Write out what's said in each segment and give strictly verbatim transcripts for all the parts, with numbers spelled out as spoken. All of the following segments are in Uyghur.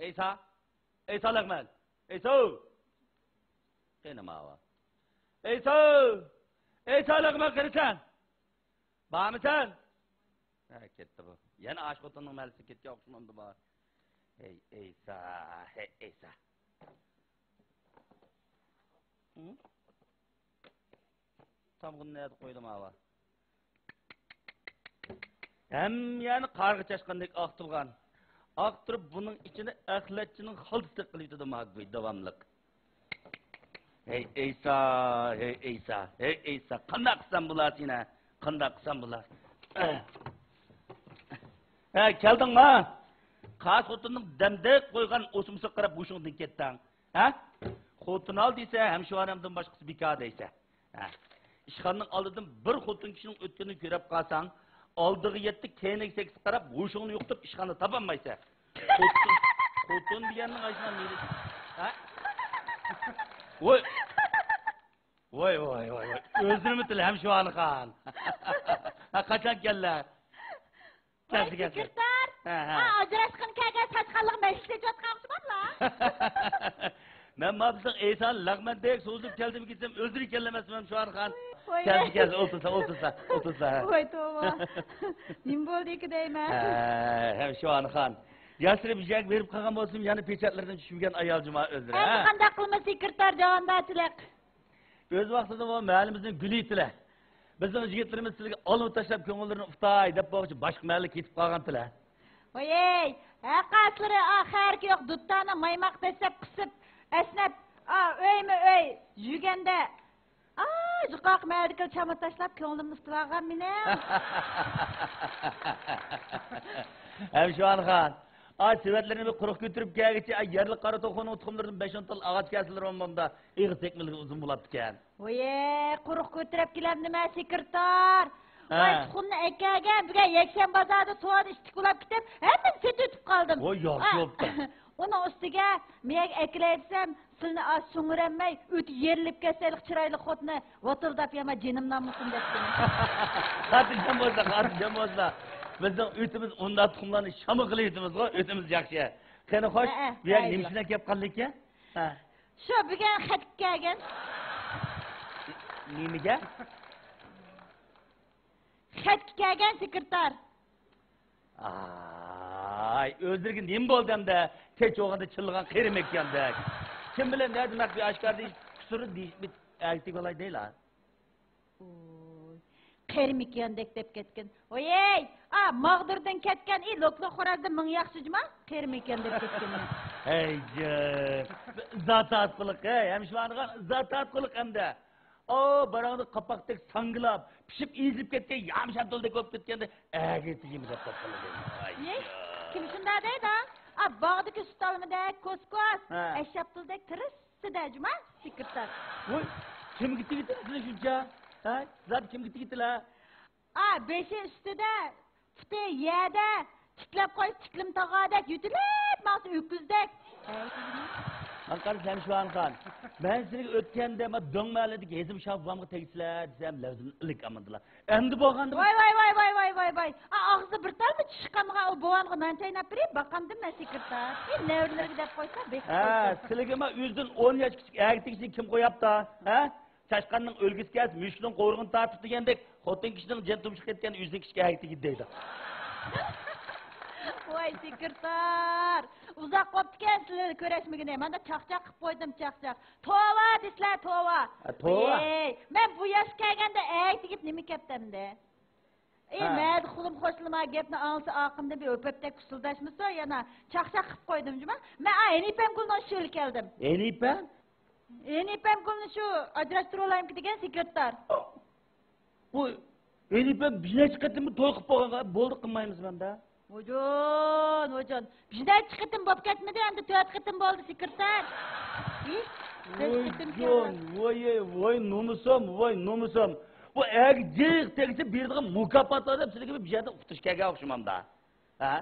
ئەيسا! ئەيسا لەغمەن! ئەيسا! قېنى ماۋۇ؟ ئەيسا! ئەيسا لەغمەن قېنى سەن؟ بارمىسەن؟ ھە، كەتتى بۇ. يەنە ئاشۇ خوتۇننىڭ مەھەللىسىگە كەتكەن ئوخشىمامدۇ بۇ؟ ھەي ئەيسا، ھەي ئەيسا. ھە؟ تامغىنى نەدە قويدۇم ئاۋا؟ ھەممە يەرنى قارغا چاچقاندەك ئاقتۇرغان. ئاقتۇرۇپ بۇنىڭ ئىچىنى ئەخلەتچىنىڭ خالتىسىدەك قىلىۋېتىدۇ ماگۈي داۋاملىق. ھەي ئەيسا، ھەي ئەيسا، ھەي ئەيسا، قانداق قىلسام بولار سېنى؟ قانداق قىلسام بولار؟ ھە، كەلدىڭما؟ قاس خوتۇننىڭ دەمدەك قويغان ئوسمىسىغا قاراپ ھوشۇڭدىن كەتتىڭ. ھە؟ خوتۇن ئال دېسە، ھەمشۇئانەمدىن باشقىسى بىكار دەيسە. ھە. ئىشخانىنىڭ ئالدىدىن بىر خوتۇن كىشىنىڭ ئۆتكىنىنى كۆرۈپ قالساڭ، ئالدىغا يەتتە، كەينىگە سەككىز قاراپ، ھوشۇڭنى يوقىتىپ، ئىشخانىدا تاپالمايسەن. خوتۇن، خوتۇن دېگەننىڭ ئاشۇنداق مېلى. ھە؟ ۋوي. ۋوي، ۋوي، ۋوي، ۋوي. ئۆزلىرىمۇ تىل ھەمشۇئانىخان. ھە، قاچان كەلدىلەر؟ ۋاي، كەلدى، كەلدى. سېكرېتار! ھە، ھە. ھا، ئاجراشقىنى كەلگەن ساچقانلىق مەجلىس ئېچىۋاتقان ئوخشىماملا؟ مەن ما بىزنىڭ ئېيسان لەغمەندەك سوزۇلۇپ كەلدىم كېسەم، ئۆزلىرى كەلمەسمەن شۇئانخان. ۋاي. كەلدى، كەلدى، ئولتۇرسا، ئولتۇرسا، ئولتۇرسا، ھە. ۋاي، توۋا. نېمە بولدى ئىكى دەيمەن؟ ھە، ھەم شۇئانخان. ياشلىرى بىر يەرگە بېرىپ قالغان بولسىمۇ، يەنە پېچەتلىرىدىن چۈشمىگەن ئايال جۇما ئۆزلىرى، ئەمدى ھە؟ قانداق قىلىمىز، سېكرېتار جاۋاندارچىلىق؟ ئۆز ۋاقتىدا بۇ مەھەللىمىزنىڭ گۈلى ئىدىلە. بىزنىڭ يىگىتلىرىمىز سىلىگە ئالما تاشلاپ كۆڭۈللىرىنى ئۇتاي دەپ بولغۇچە باشقا مەھەللىگە كېتىپ قالغانتىلە. ۋايەي، ھەققاسلىرى ئا خەرىكى يوق دۇتارنى مايماق دەسسەپ قىسىپ، ئەسنەپ، ئا ئۆيمۇ ئۆي يۈگەندە، ئا يۇقىرىقى مەھەللىدىكىلەر چاما تاشلاپ كۆڭلۈمنى ئۇتۇۋالغان مېنىڭ. ھەمشۇئانخان، ئا سېۋەتلىرىنى بىر قۇرۇق كۆتۈرۈپ كەلگۈچە، ئا يەرلىك قارا توخۇنىڭ تۇخۇملىرىدىن بەش-ئون تال ئاغاچ كەلسىلىرى بولمامدا، ئېغىز تەگمىلىكى ئۇزۇن بولاتتىكەن. ۋويە، قۇرۇق كۆتۈرۈپ كېلەمدىمەن، سېكرېتار. ھە. ۋاي، تۇخۇمنى ئەكەلگەن بۈگۈن يەكشەنبە بازاردا سودا ئىشتىك بولاپ كېتىپ، ھەممىنى سېتىۋېتىپ قالدىم. ۋوي، ياخشى بوپتۇ. ئۇنىڭ ئۈستىگە مېيەگە ئەكېلەيدىسەم، سىلىنى ئاز سۇڭۇرەلمەي، ئۆتە يېرىلىپ كەتسەيلىك چىرايلىق خوتۇنى ۋاتىلداپ يەمە جېنىم نامۇسۇم دەپتىمەن. خاتىرجەم بولسا، خاتىرجەم بولسا. بىزنىڭ ئۆتىمىز ئۇنداق تۇخۇملارنى شاما قىلىۋېتىمىزغۇ، ئۆتىمىز ياخشى. قېنى خوش، ھە، ھە، بۇ يەرگە نېمە ئۈچۈن كەپ قالدىكەن؟ ھە. شۇ بۈگۈن خەتكە كەلگەن. نېمىگە؟ خەتكە كەلگەن سېكرېتار. ئاي، ئۆزلىرىگە نېمە بولدى ئەمدى؟ كەچ بولغاندا چىللىغان قېرى مېكىياندەك. كىم بىلەن نەدە مەخپىي ئاشكارا دېيىش، قۇسۇرى دېيىش، بىت ئەگتىك بالاي دەيلا. ئۇي، قېرى مېكىياندەك دەپ كەتكىن. ۋويەي، ئا، ماغدۇردىن كەتكەن، ئى، لوكلۇق خورازدىن مىڭ ياخشى جۇما، قېرى مېكىياندەك كەتكەن. ھەي، جان. زاتات قىلىق، ھەي، ھەمشۇئانىغا زاتات قىلىق ئەمدى. ئاۋۇ باراڭدا قاپاقتەك ساڭگىلاپ، پىشىپ ئېزىلىپ كەتكەن يام شامتۇلدەك بولۇپ كەتكەندە، ئەگىتى يېمە دەپ قوپقىلى دەيمەن. ۋاي ياق، يا. كىم شۇنداق دەيدۇ؟ ئا، باغدىكى سۈت ئالمىدەك كوسكوس، ھە. ئەششاپتۇلدەك تىرىس سىدە جۇما سېكرېتار. ۋوي، كىمگە تېگىتىلە سىلەر شۇنچە؟ ھە؟ زادى كىمگە تېگىتىلە؟ ئا، بېشى ئۈستىدە، پۇتى يەردە، تىكلەپ قويسا تىكلىمە تاغاردەك يۆتىلىپ ماڭسا ئۆكۈزدەك. ھەي. ماڭا قارا، ھەمشۇئانىخان. مەن سىلىگە ئۆتكەندە، ما دۆڭ مەھەللىدىكى ھېزىم شاھ بوۋامغا تېگىسىلەر دېسەم، لەۋزىمدىن ئىلىك ئاماندىلا. ئەمدى بولغاندىمۇ؟ ۋاي، ۋاي، ۋاي، ۋاي. ئا، ئاغزىدا بىر تالما چىشى قالمىغان ئۇ بوۋامغا نان چايناپ بېرىپ باقامدىم مەن سېكرېتار. ئى، نەۋرىلىرىگە دەپ قويسا، بېقىپ ھە، قويسا. سىلىگە ما ئۆزىدىن ئون ياش كىچىك ئەگىتىگىچىنى كىم قوياپتا؟ ھە؟ چاشقاننىڭ ئۆلگۈسى كەلسە، مۈشۈكنىڭ قورۇقىنى تارتىپ دېگەندەك، خوتۇن كىشىنىڭ جېنى تۇمشۇققا يەتكەن ئۆزىنىڭ كىچىك ئەگىتىگە دەيدۇ. ۋاي سېكرېتار، ئۇزاق بوپتىكەن سىلەر كۆرۈشمىگىنى. مانا چاقچاق قىلىپ قويدۇم، چاقچاق. توۋا دېسىلە، توۋا. ھە، توۋا. ئەي، مەن بۇ ياشقا كەلگەندە ئەگىتىگە نېمە كەپتىمدى؟ ئى، ھە. مەدە خۇلۇم خوشلىما گەپنى ئاڭلىسا ئاقىمدىن بىر ئۆپەپتەك پۇسۇلداشمىسۇ، يەنە چاقچاق قىلىپ قويدۇم جۇما. مەن ئا ھەنىپەم گۈلنىڭ ئىشى بىلەن كەلدىم. ھەنىپە؟ ھەنىپەم گۈلنى شۇ ئاجراشتۇرۇۋالايمىكى دېگەن سېكرېتار. بۇ ھەنىپە بىر نەچچە قېتىم توي قىلىپ بولغانغا بولدى قىلمايمىز مەندە. ۋوجان، ۋوجان. بىر نەچچە قېتىم بولۇپ كەتمىدى، ئەمدى تۆت قېتىم بولدى سېكرېتار. ھى؟ تۆت قېتىم ۋوي، ۋوي، ۋوي، نومۇسۇم، ۋوي، نومۇسۇم. بۇ ئەگىچىق تەگسە بېرىدىغان مۇكاپاتلار دەپ سىلىگە بىر يەردە ئۇقتۇرۇش كەلگەن ئوخشىمامدا. ھە؟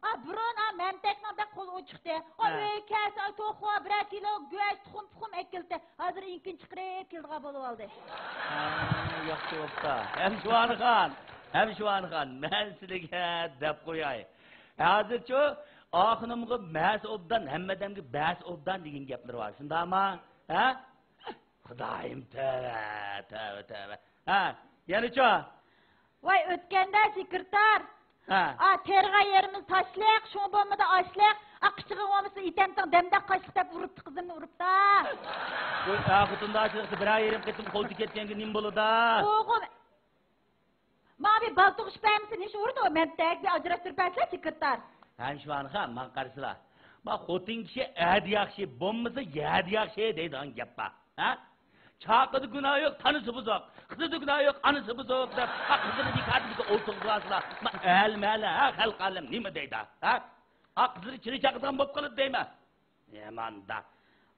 ئا، بۇرۇن، ئا، مەمتەكنىڭ بەك قولى ئوچۇقتى. ئا، ھە. ئۆيگە كەلسە، ئا، توخۇ، بىرەر كىلو گۆش، تۇخۇم، پۇخۇم ئەكېلىتتى. ھازىر ئىنكىنى چىقىرىپ كېلىدىغان بولۇۋالدى. ھە، ياخشى بوپتا. ھەمشۇئانىخان، ھەمشۇئانىخان، مەن سىلىگە دەپ قوياي. ھازىرچۇ، ئاخۇنۇمغا مەسە ئوبدان، ھەممە ئادەمگە بەسە ئوبدان دېگەن گەپلىرى بار، شۇنداقمۇ؟ ھە؟ خۇدايىم، تەۋە، تەۋە، تەۋە. ھە، يەنىچۇ؟ ۋاي، ئۆتكەندە سېكرېتار. ھە. ئا، تېرىغان يېرىمىز تاشلىق، شۇڭا بولمىدى ئاشلىق. ئا، قىچىغىڭ بولمىسا ئېتەمتىڭ دەمدەك قاشلىق دەپ ئۇرۇپتۇ، قىزىمنى ئۇرۇپتا. ۋاي، ئا، خوتۇندا ئاشلىقتا بىرەر يېرىم قېتىم قولتۇ كەتكەنگە نېمە بولىدۇ؟ ئوغۇم. ماڭا بىر بالا تۇغۇشۇپ بەرمىسە نېشى ئۇرىدۇ، مەمتەك، بىر ئاجراشتۇرۇپ بەرسىلە، سېكرېتار. ھەمشى خانىم، ماڭا قارىسىلا. ما خوتۇن كىشى ئەدە ياخشى، بولمىسا يەدە ياخشى دەيدىغان گەپ بار. ھە؟ چاقىدا گۇناھ يوق، تانىسى بۇزۇق. قىزىدا گۇناھ يوق، ئانىسى بۇزۇق دەپ، ھە، قىزىنى بىكاردىن بىكار ئولتۇرغۇزۇۋالسىلا. ما ئەل مەلە، ھە، خەلق ئالەم نېمە دەيدۇ؟ ھە؟ ھە، قىزلىرى چىرى چاقىدىغان بولۇپ قالىدۇ دەيمەن. يامان-دا.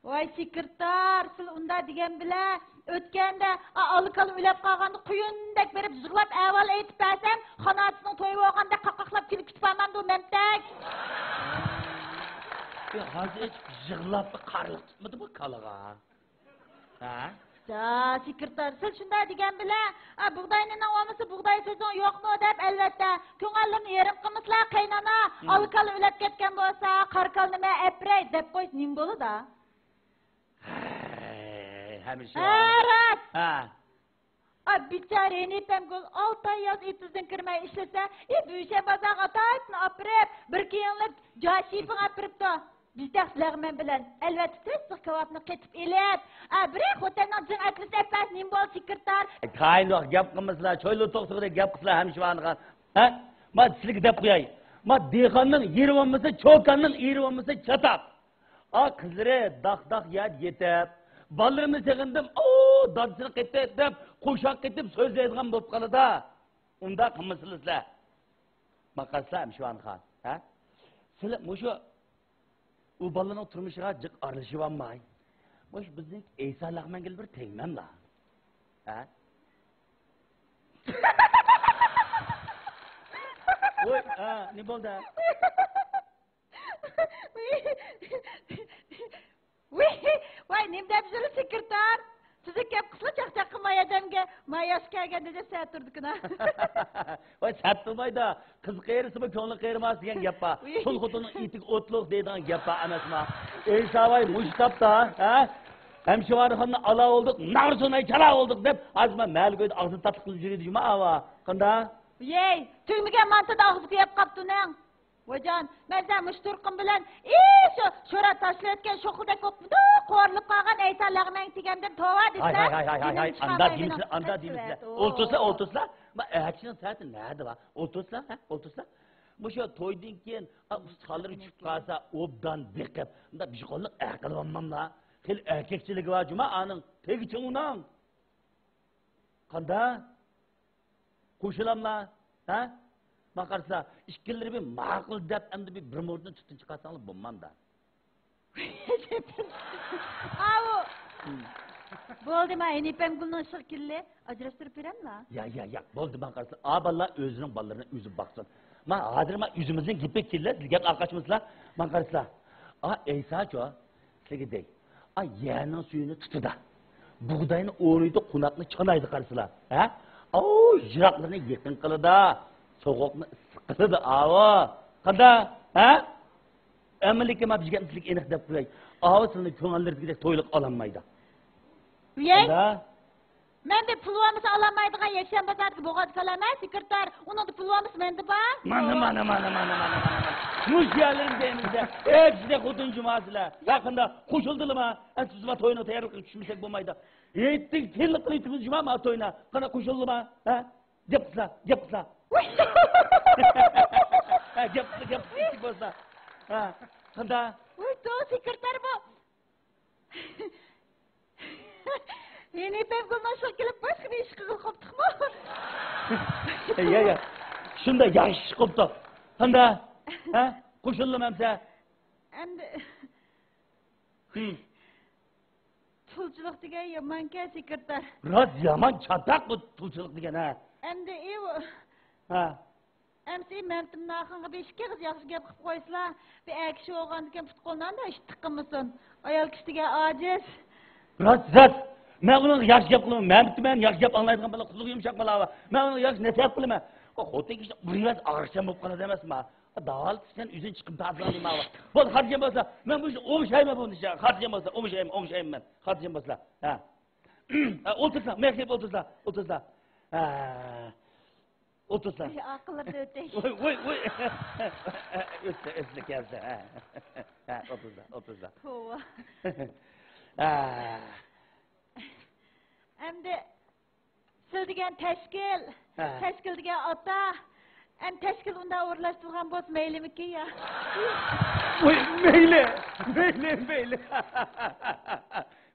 ۋاي سېكرېتار، سىلى ئۇنداق دېگەن بىلەن، ئۆتكەندە، ئا، ئالا كالا ئۆلۈپ قالغاندا قۇيۇندەك بېرىپ يىغلاپ ئەھۋال ئېيتىپ بەرسەم، خاناتىسىنىڭ تويى بولغاندەك قاقاقلاپ كۈلۈپ كېتىپ بارمامدۇ مەمتەك؟ ھازىر ھېچ يىغلاپلا قارىلىق تۇتمىدى بۇ كالىغا. ھە؟ يا، سېكرېتار، سىز شۇنداق دېگەن بىلەن، ئا، بۇغداي نېنىڭ بولمىسا بۇغداي سۆزۈڭ يوقمۇ دەپ، ئەلۋەتتە، كۆڭۈللىرىنى يېرىم قىلمىسىلا، قېينانا، ئالا كالا ئۆلۈپ كەتكەن بولسا، قارا كالىنى مەن ئەپىرەي دەپ قويسا نېمە بولىدۇ؟ ھەي، ھەمىشە ھە، راست. ھە. ئا، بىچارە ھېنىپەمگۈل ئالتە ئاي ياز ئېتىزدىن كىرمەي ئىشلىسە، ئى، بۈشەن بازارغا ئاتايتىن ئاپىرىپ، بىر كىيىڭلىك جاشىپىڭ ئاپىرىپتۇ. بىز تەخت لەغمەن بىلەن، ئەلۋەتتە، تۆت سىخ كاۋاپنى قېتىپ ئېلىپ، ئا، بىرەر خوتەننىڭ جىڭ ئەتلىسى ئەپەس نېمە بولدى، سېكرېتار؟ كايىنلىق گەپ قىلمىسىلا، چويلا توختىغۇدەك گەپ قىلسىلا، ھەمشىۋانىغا. ھە؟ ما سىلىگە دەپ قوياي. ما دېھقاننىڭ يېرى بولمىسا، چوكاننىڭ ئېرى بولمىسا، چاتاق. ئا، قىزلىرى داق-داق يەردە يېتىپ، بالىلىرىمنى سېغىندىم، ئو، دادىسىنى قېتىپ دەپ، قوشاق قېتىپ سۆزلەيدىغان بولۇپ قالىدۇ. ئۇنداق قىلمىسىلا سىلەر. باقارسىلەر، ئەمشىۋان خان، ھە؟ سىلەر مۇشۇ ئۇ بالىنىڭ تۇرمۇشىغا جىق ئارىلىشىۋالماي. مۇشۇ بىزنىڭ ئەيسا لەغمەنگە بىر تەگمەملا. ھە؟ ۋوي، ھە، نېمە بولدى؟ ۋىي، ۋاي، نېمە دەپ يۈرىسىز، سېكرېتار؟ تۈزۈك گەپ قىلسىلا، چاقچاق قىلماي ئادەمگە. ما ياش كەلگەندە دەپ سەت تۇردىكىنا. ۋاي، سەت تۇرمايدۇ. قىز قېرىسىمۇ كۆڭلى قېرىماس دېگەن گەپ بار. ۋىي. تۇل خوتۇننىڭ ئېتىگە ئوتلۇق دەيدىغان گەپ بار ئەمەسما؟ ئەيسا ۋاي، مۇشۇ تاپتا، ھە؟ ھەمشىۋانىخاننى ئالا بولدۇق، ناغرىسۇناي چالا بولدۇق دەپ، ھازىر ما مەھەللە كويىدا ئاغزىنى تاتلىق قىلىپ يۈرىدۇ جۇما ئاۋا. قانداق؟ ۋىي، تۈگمىگەن مانتىدا ئاغزى كۆيۈپ قاپتۇ نەڭ. ۋايجان، مەن سەن مۇشۇ تۇرقۇم بىلەن، ئى، شۇ شورا تاشلىۋەتكەن شوخلىدەك بوپتۇ، قورۇلۇپ قالغان ئەيسا لەغمەن تېگەمدىن توۋا دېسە، ھاي، ھاي، ھاي، ھاي، ھاي، ھاي، ئانداق دېمىسىلە، ئانداق دېمىسىلە. ئولتۇرسىلا، ئولتۇرسىلا. ما ئەتىشنىڭ سائىتى نەدە بار؟ ئولتۇرسىلا، ھە، ئولتۇرسىلا. مۇشۇ تويدىن كېيىن، ئا، ئۇستىخانلىرى چۈشۈپ قالسا، ئوبدان بېقىپ، مۇنداق بىر قوللۇق ئەقىل بولماملا. خېلى ئەركەكچىلىكى بار جۇما ئانىڭ، تېگى چوڭ ئۇنىڭ. قانداق؟ قوشۇلاملا؟ ھە؟ ماڭا قارىسا، ئىككىلىرى بىر ماقۇل دەپ، ئەمدى بىر، بىر مۇردىن تۈتۈن چىقارساڭلار بولمامدا. ئاۋۇ. ھىم. بولدى، ما ھېنىپەمگۈلنىڭ ئىشىغا كېلىلى. ئاجراشتۇرۇپ بېرەملا؟ يا، يا، يا. بولدى، ماڭا قارىسا. ئا بالىلار ئۆزىنىڭ بالىلىرىنى ئۆزى باقسۇن. ما ھازىر ما ئۆزىمىزنىڭ گېپىگە كېلىلى. سىز گەپ ئارقاچمىسىلا. ماڭا قارىسا. ئا، ئەيساچۇ. سىلىگە دەي. ئا، يەرنىڭ سۈيىنى تۇتىدۇ. بۇغداينى ئورۇيدۇ، قوناقنى چانايدۇ قارىسىلا. ھە؟ ئاۋۇ، يىراقلىرىنى يېقىن قىلىدۇ. سوغۇقنى ئىسسىق قىلىدۇ، ئاۋۇ. قانداق؟ ھە؟ ئەمما لېكىن ما بىر گەپنى سىلىگە ئېنىق دەپ قوياي. ئاۋۇ سىلىنىڭ كۆڭۈللىرىدىكىدەك تويلۇق ئالالمايدۇ. ۋىي. قانداق؟ مەندە پۇل بولمىسا ئالالمايدىغان يەكشەنبە بازاردىكى بوغاز كالام ھە، سېكرېتار. ئۇنىڭدا پۇل بولمىسا مەندە بار. مانا، مانا، مانا. مۇشۇ يەرلىرىمىزدە ئەمىسىدە خوتۇن جۇماسىلەر. ھە، قانداق؟ قوشۇلدىلىما؟ ھە، سىز ما توينىڭ تەييارلىقىغا چۈشمىسەك بولمايدۇ. ھېيتتىن كېيىنلا قىلىۋېتىمىز جۇما ما توينى. قانداق، قوشۇلدىما؟ ھە؟ گەپ قىلسا، گەپ قىلسا. ھە، گەپ قىلسا، گەپ قىلسا، كىچىك بولسا. ھە، قانداق؟ ۋاي، تو سېكرېتار بۇ. يەنە پەمگۈلنىڭ ئىشىغا كېلىپ باشقا بىر ئىش قىلغىلى قوپتۇقمۇ؟ يا، يا. شۇنداق ياخشى ئىش قوپتۇق. قانداق؟ ھە؟ قوشۇلدىم ئەمسە. ئەمدى ھىم. تۇلچىلىق دېگەن يامانكەن، سېكرېتار. راست يامان چاتاق بۇ تۇلچىلىق دېگەن، ھە. ئەمدى ئى، ھە. ئەمسە مەمتىمنىڭ ئاخىرىغا بىر ئىككى ئېغىز ياخشى گەپ قىلىپ قويسىلا، بىر ئەر كىشى بولغاندىكىن پۇت-قولنى ئانداق ئىتتىك قىلمىسۇن. ئايال كىشى دېگەن ئاجىز. راست، راست. مەن ئۇنىڭغا ياخشى گەپ قىلىمەن. مەمتىم مەن ياخشى گەپ ئاڭلايدىغان بالا، قۇلىقى يۇمشاق بالا. مەن ئۇنىڭغا ياخشى نەسىھەت قىلىمەن. ئۇ خوتۇن كىشى بىر ئېغىز ئاغرىقچان بولۇپ قالىدۇ ئەمەسما. داۋالىتىپ سەن ئۆزۈڭ چىقىپ دادىلاڭ دېمە. بولدى، خاتىرجەم بولسا، مەن بۇ ئىشنى ئوڭشايمەن، بۇ ئىشنى. خاتىرجەم بولسا، ئوڭشايمەن، ئوڭشايمەن مەن. خاتىرجەم بولسا. ھە. ھە، ئولتۇرسىلا، مېھىر قىلىپ ئولتۇرسىلا، ئولتۇرسىلا. ھە. ئولتۇرسىلا. ئاقىللىرىنى ئۆتەي. ۋوي، ۋوي، ۋوي. ئۆتسە، ئۆتسە كەلسە. ھە. ھە، ئولتۇرسىلا، ئولتۇرسىلا. توۋا. ھە. ئەمدى سىل دېگەن تەشكىل، ھە. تەشكىل دېگەن ئاتا. ئەمدى تەشكىل ئۇنداق ئورۇنلاشتۇرغان بولسا مەيلىمىكىن يا؟ ۋوي، مەيلى، مەيلى، مەيلى.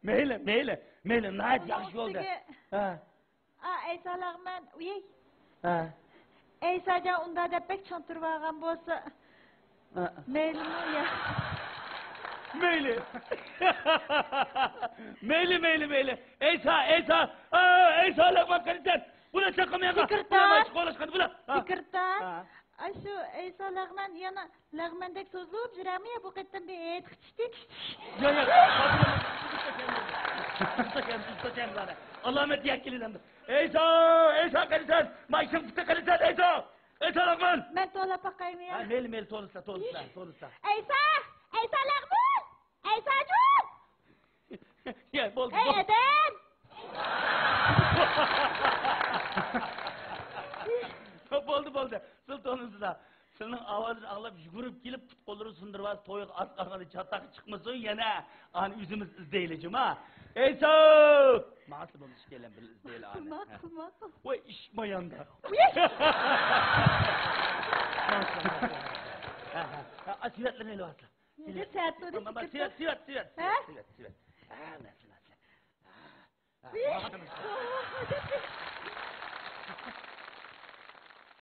مەيلى، مەيلى، مەيلى، ناھايىتى ياخشى بولدى. ھە. ئا، ئەيسا لەغمەن، ئۇيەي. ھە. ئەيساجان ئۇنداق دەپ بەك چىڭ تۇرۇۋالغان بولسا، ھە. مەيلىمۇ يا؟ مەيلى. مەيلى، مەيلى، مەيلى. ئەيسا، ئەيسا. ئا، ئەيسا لەغمەن قېنى سەن؟ بۇلار چاققان ياقا. سېكرېتار. بۇلار مانا شۇ قولاشقان بۇلار. ھە. سېكرېتار. ھە. ئاشۇ ئەيسا لەغمەن يەنە لەغمەندەك سوزۇلۇپ يۈرەمۇ يا بۇ قېتىم بىر ھېيت قىچىشتى. يا، يا. ئالامەت يەككىلىدەمدۇ. ئەيسا، ئەيسا قېنى سەن؟ مايسىڭ پۇتى قېنى سەن؟ ئەيسا، ئەيسا لەغمەن. مەن توۋلاپ باقايمۇ يا؟ ھە، مەيلى، مەيلى، توۋلىسىلا، توۋلىسىلا، توۋلىسىلا. ئەيسا، ئەيسا لەغمەن. ئەيساجان! يا، بولدى، ئەي، بولدى. ئادەم! بولدى، بولدى. سىل تونۇسىدا. سىلنىڭ ئاۋازىنى ئاڭلاپ يۈگۈرۈپ كېلىپ، پۇت-قوللىرىنى سۇندۇرۇۋالسا، تويغا ئاز قالغاندا چاتاق چىقمىسۇن يەنە. ئانى ئۆزىمىز ئىزدەيلى، جۇما. ئەيسا! ماڭا سىل بولدى، ئىككىيلەن بىللە ئىزدەيلى ئانى. ماقۇل، ماقۇل. ۋاي، ئىش ماياندا. ھە، ھە، ھە، سۈرەتلىرىنى ئېلىۋالسىلا. نېمە سەت بولدى، سۈرەت، سۈرەت، سۈرەت، ھە؟ سۈرەت، سۈرەت. ھە، مەسىلە، مەسىلە. ھە، ھە.